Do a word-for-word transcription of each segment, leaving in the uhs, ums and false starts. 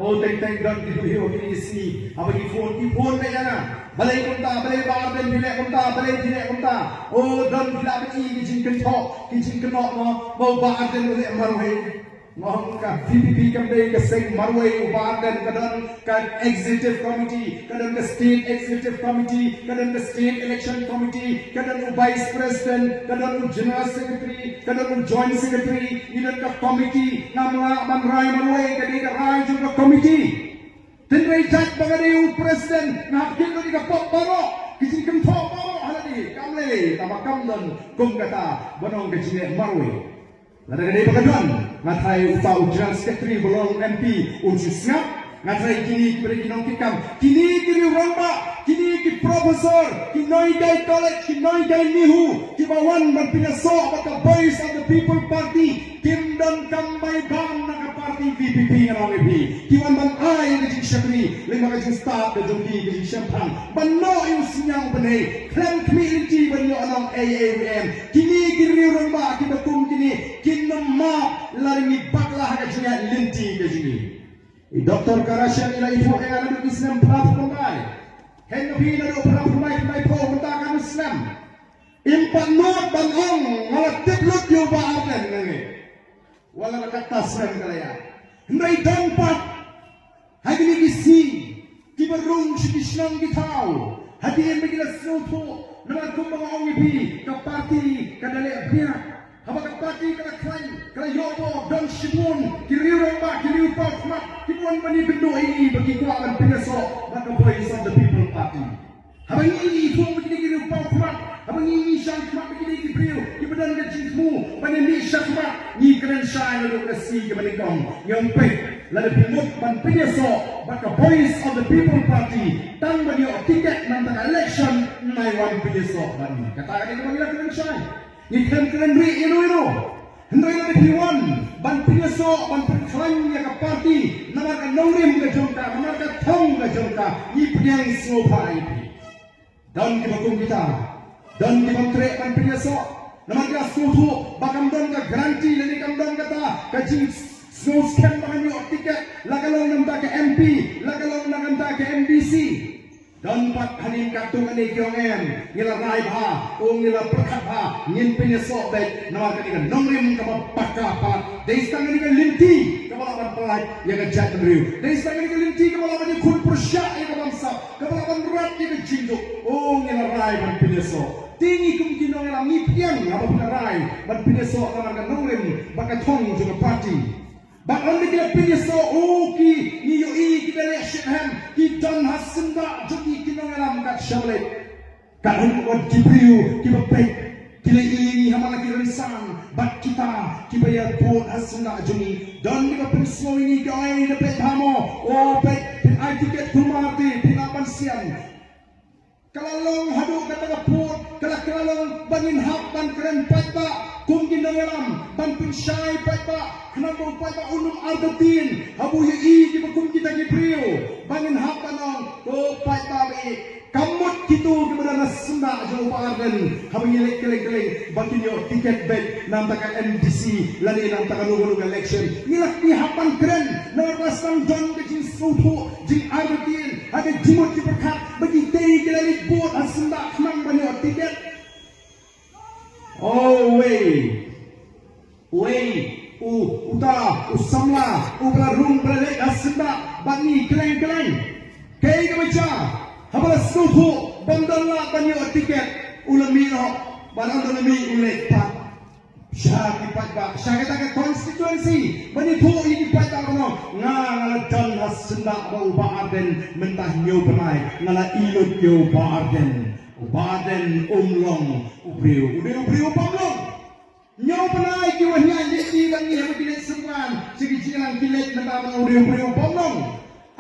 O teng teng don ki duh hi o ki sngi. Haba ki phone, ki phone beit ïa nga. Balei kumta, balei Bah Ardent phi leh kumta, balei phi leh kumta. O don phi lah ban i ki jingkynthoh, ki jingkynnoh mo, ba u Bah Ardent u leh marwei. Nga ong ka V P P kam dei ka seng marwei, u Bah Ardent ka don ka executive committee, ka don ka state executive committee, ka don ka state election committee, ka don u vice president, ka don u general secretary, ka don u joint secretary, ngi don ka committee, ngam lah ban rai marwei, ka dei ka rai jong ka committee. Tynrai jait ba nga dei u president, nga hap kit ïa ka pop baroh, ki jingkynthoh baroh ha lade, kam lei, tangba kam don kum kata, ban ong ka jingleh marwei. Lada ka dei ba ka don, nga tharai uta u general secretary ba long M P un shu sngap. Nga tharai kine kiba dei ki nongkitkam, kine ki riew rangbah, kine ki professor, ki nonghikai college, ki nonghikai NEHU, kiba wan ban pynïasoh bad ka Voice of the People Party, kim donkam bai bam na ka party V P P, nga ong ïa phi. Ki wan ban ai ka jingshakri lyngba ka jingstad ka jong ki, ka jingshemphang, ban noh ïa u synñiang u bnai, khlem khmih lynti ban ïoh nong A A U M. Kine ki riew rangbah kiba kum kine kin ym map lada ngi bakla ha ka jingïaid lynti ka jong ngi. I Doctor Kara Shem i la ithuh ïa nga naduh ki snem phra phew khyndai. Hynrei phi, naduh phra phew khyndai, khyndai phew, mynta ka snem. Im pat nud ban ong nga la tip lut ïa u Bah Ardent, nga ngeit. Wat la katta snem ka la ïaid. Hynrei don pat ha kine ki sngi kiba rung sha ki shnong ki thaw, hadien ba ki la sngewthuh, namar kumba nga ong ïa phi, ka party ka da leh bniah. Haba ka party ka la khlaiñ, ka la ïoh bor, don shibun ki riew rangbah, ki riew paw khmat kiba wan ban ïakynduh ïa ngi ba ki kwah ban pynïasoh bad ka Voice of the People Party. Haba ngi ïathuh ba kine ki riew paw khmat, haba ngi ïashang khmat ba kine ki briew kiba don ka jingthmu ban ïamih shakhmat, ngi kren shai naduh ka sngi kaba nyngkong, ngi ong peit, lada phi mut ban pynïasoh bad ka Voice of the People Party, tang ban ïoh tiket na kata ka election, nai wan pynïasoh bad ngi. Kata ka dei kaba ngi la kren shai. Ngi khlem kren rieh ïano ïano. Hynrei lada phi wan ban pynïasoh, ban pynkhlaiñ ïa ka party namar ka nongrim ka jong ka, namar ka thong ka jong ka, ngi pdiang sngewbha ïa phi. Don kiba kum kita, don kiba treh ban pynïasoh namar ki la sngewthuh ba kam don ka guarantee lane kam don kata ka jingsngewskhem ba kan ïoh tiket, la ka long na ka bynta ka M P, la ka long na ka bynta ka M D C. Don pat hadien katto katne ki ong em, ngi la rai bha, o ngi la pyrkhat bha, ngin pynïasoh beit, namar kane ka nongrim kaba paka palat. Dei tang kane ka lynti kaba lah ban pyllait ïa ka jaitbynriew. Dei tang kane ka lynti kaba lah ban ïakhun pyrshah ïa ka bamsap, kaba lah ban rat ïa ka jingduk. O ngi la rai ban pynïasoh. Te ngi kum ki nongïalam ngi pdiang haba phi la rai ban pynïasoh namar ka nongrim bad ka thong jong ka party. Bad ynda ki la pynïasoh, o ki, ngi ïohi ki da leh shitrhem, ki don ha syndah jong ki ki nongïalam kat shaba leit. Kat hynrei wat ki briew kiba peit, ki la ïohi ha man la ki rynsan, bad kita kiba ïa vote ha syndah jong ngi, don kiba pynsngew ïa ngi, ki ong, da peit bha mo, o peit, phin ai tiket kumne te phin lah ban sian. Ka la long haduh kata ka pud, ka la, ka la long ba ngin hap ban kren paidbah kum ki nongïalam, ban pynshai paidbah, khnang ba u paidbah un ym artatien haba u ïohi kiba kum kita ki briew. Ba ngin hap ban ong, ko paidbah, ba ïeit, kam mut kito kiba don ha syndah jong u Bah Ardent, haba ngi leit kylleng kylleng, ba kin ïoh tiket beit na ka bynta ka M D C lane na ka bynta kano kano ka election. Ngi la, ngi hap ban kren namar ba la sdang don ka jingsngewthuh, jingartatien ha ka jingmut jingpyrkhat ba kitei ki la leit vote ha syndah khnang ban ïoh tiket. O wei, wei, u, uta u samla uba la rung ba la leit ha syndah bad ngi kylleng kylleng. Kaei kaba jia? Haba la sngewthuh ba ym don lad ban ïoh tiket, u la mih noh, bad ynda u la mih u leit pat sha ki paidbah, sha kata ka constituency, ban ïathuh ïa ki paidbah ba nga, nga la don ha syndah bad u Bah Ardent mynta hynñiew bnai, nga la ïeit ïa u Bah Ardent. U Bah Ardent um long u briew, u dei u briew bym long. Hynñiew bnai ki wan ïaid lynti bad ngi haba ki leit synran sha ki jingïalang, ki leit mynta ban ong u dei u briew bym long.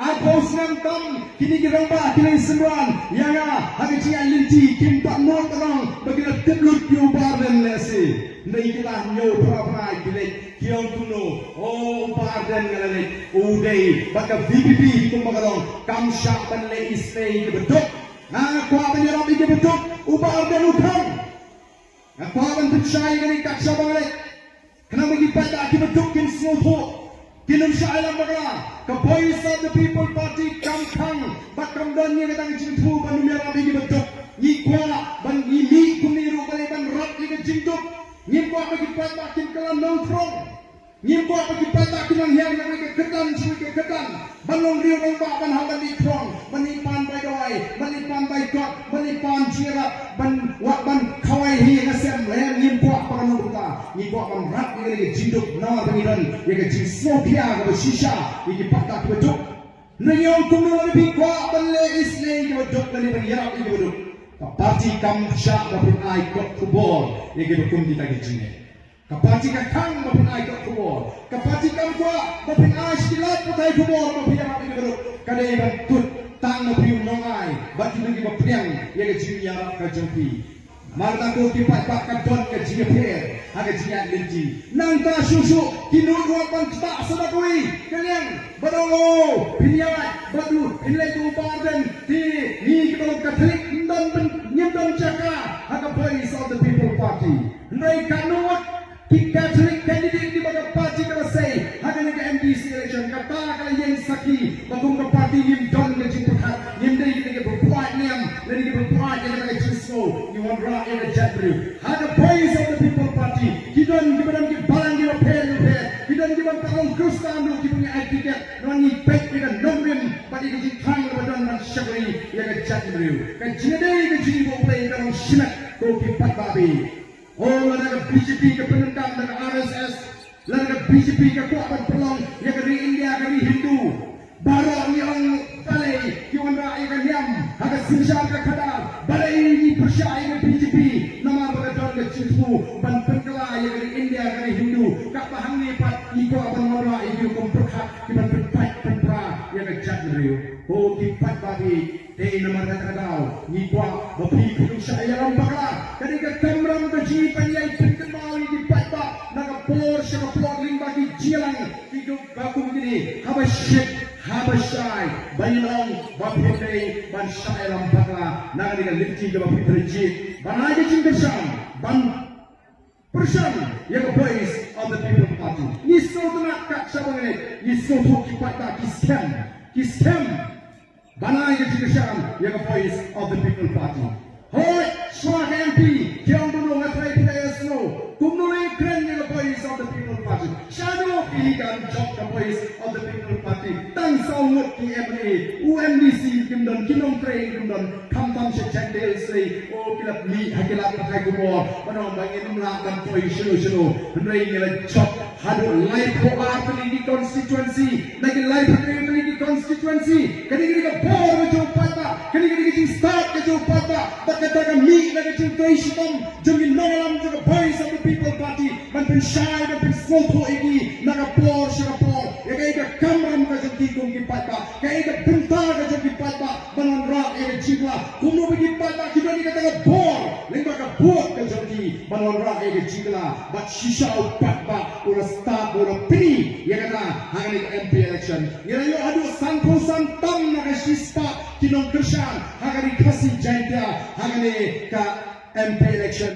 Arphew snem tam kine ki rangbah ki leit synran ïa nga ha ka jingïaid lynti, kim pat mut ban ong ba ki la tip lut ïa u Bah Ardent lehse. Hynrei kita hynñiew phra bnai ki leit, ki ong kumno, o u Bah Ardent nga la leit, u dei bad ka V P P kumba ka long, kam shah ban leh isynei ïa kiba duk. Nga kwah ban ïarap ïa kiba duk, u Bah Ardent u khang. Nga kwah ban pynshai ïa kane kat shaba nga leit, khnang ba ki paidbah kiba duk kin sngewthuh. Ki nongshah ïalam bakla, ka Voice of the People Party kam khang bad kam don ïa kata ka jingthmu ban ym ïarap ïa ki baduk. Ngi kwah ban, ngi mih kumne ruh balei? Ban rat ïa ka jingduk. Ngim kwah ba ki paidbah kin kylla nongthrong. Ngim kwah ba ki paidbah kin nang hiar na ka kyrdan sha ka kyrdan ban long riew rangbah, ban hap ban leit throng, ban leit pan bai dawai, ban leit pan bai kot, ban leit pan jingïarap, ban wad ban khawai hi nga sem. Lem, ngim kwah ba ka long kumta. Ngi kwah ban rat ïa ka jingduk namar ba ngi don ïa ka jingsngewkhia kaba shisha ïa ki paidbah kiba duk. Ngi ong kumno lada phi kwah ban leh isynei ïa kiba duk lane ban ïarap ïa kiba duk, ka party kam shah ba phin ai kot khubor ïa kiba kum kita ki jingeh. Ka party ka khang ba phin ai kot khubor. Ka party kam kwah ba phin ai shi lad pathai khubor ba phi ïarap ïa kiba duk. Ka dei ban kut tang ba phi ym nongai bad kino kiba pdiang ïa ka jingïarap ka jong phi. Namar kata ko ki paidbah, ka don ka jingïapher ha ka jingïaid lynti. Nangta shuh shuh ki nud ruh ban ktah sa da kawei ka liang. Bad ong, oh, phin ïaid bad u, phin leit bad u Bah Ardent, te ngi kiba long Katholik ngim don, ngim don jaka ha ka Voice of the People Party. Hynrei katno ngut ki Katholik candidate kiba ka party ka la sei ha kane ka MDC election, kata ka la ïeng sakhi ba kum ka party ngim don ka jingpyrkhat, ngim dei kita kiba pynïaid niam lane kiba pynïaid ïa kata ka jingsngew. Ngi wanrah ïa ka jaitbynriew. Ha ka Voice of the People Party ki don kiba don ki balang kiba pher kiba pher, ki don kiba pat long Khristan ruh kiba ngi ai tiket. Ngi peit ïa ka nongrim bad ïa ka jingthrang kaba don ban shakri ïa ka jaitbynriew. Ka jingïadei ka jong ngi bad U Blei ka long shimet ko ki paidbah. Oh, lada ka BJP ka pyndonkam da ka RSS, lada ka BJP ka kwah ban pynlong ïa ka ri India ka ri Hindu, baroh ngi ong balei ki wanrah ïa ka niam ha ka synshar ka khadar? Balei ngi pyrshah ïa ka BJP? Namar ba ka don ka jingthmu ban pynkylla ïa ka ri India ka ri Hindu. Katba hangne pat ngi kwah ban wanrah ïa ki rukom pyrkhat kiban pynpait pynpra ïa ka jaitbynriew. Ko ki paidbah, dei namar kata ka daw ngi kwah ba phi, phi nongshah ïalam bakla. Ka dei ka kamram ka jong ngi ban ïai pynkynmaw ïa ki paidbah na ka por sha ka por lyngba ki jingïalang kiba kum kine, haba shit haba shai, ba ngin ong ba phi dei ban shah ïalam bakla na kane ka lynti kaba phi pynjied, ban ai ka jingkyrshan ban pyrshang ïa ka Voice of the People Party. Ngi sngewtynnat kat shaba ngi leit, ngi sngewthuh ki paidbah ki skhem, ki skhem ban ai ka jingkyrshan ïa ka Voice of the People Party. Hooid, shuwa ka MP ki ong kumno, nga trai phi la ïasngew. Kumno la ïakren ïa ka Voice of the People Party? Shano phi hi kan jop ka Voice of the People Party? Tang saw ngut ki MLA, u MDC kim don, ki nongtrei kim don, khamtam sha Jaintia Hills Lane, oh, ki la mih ha ki lad pathai khubor ban ong ba ngin ym lah ban poi shano shano. Hynrei ngi la jop haduh laiphew ar tylli ki constituency na ki laiphew hynriew tylli ki constituency. Kane ka dei ka bor ka jong u paidbah, kane ka dei ka jingstad ka jong u paidbah. Bad kata ka mih na ka jingtrei shitom jong ki nongïalam jong ka Voice of the People Party ban pynshai, ban pynsngewthuh ïa ki na ka por sha ka por ïa kaei ka kamram ka jong ki kum ki paidbah, kaei ka bynta ka jong ki paidbah ban wanrah ïa ka jingkylla. Kumno ba ki paidbah ki don ïa kata ka bor lyngba ka vote ka jong ki ban wanrah ïa ka jingkylla. Bad shisha u paidbah u la stad, u la pyni ïa kata ha kane ka MP election. Ngi la ïoh haduh sanphew san tam na ka shispah ki nongkyrshan ha ka Ri Khasi Jaiñtia ha kane ka MP election.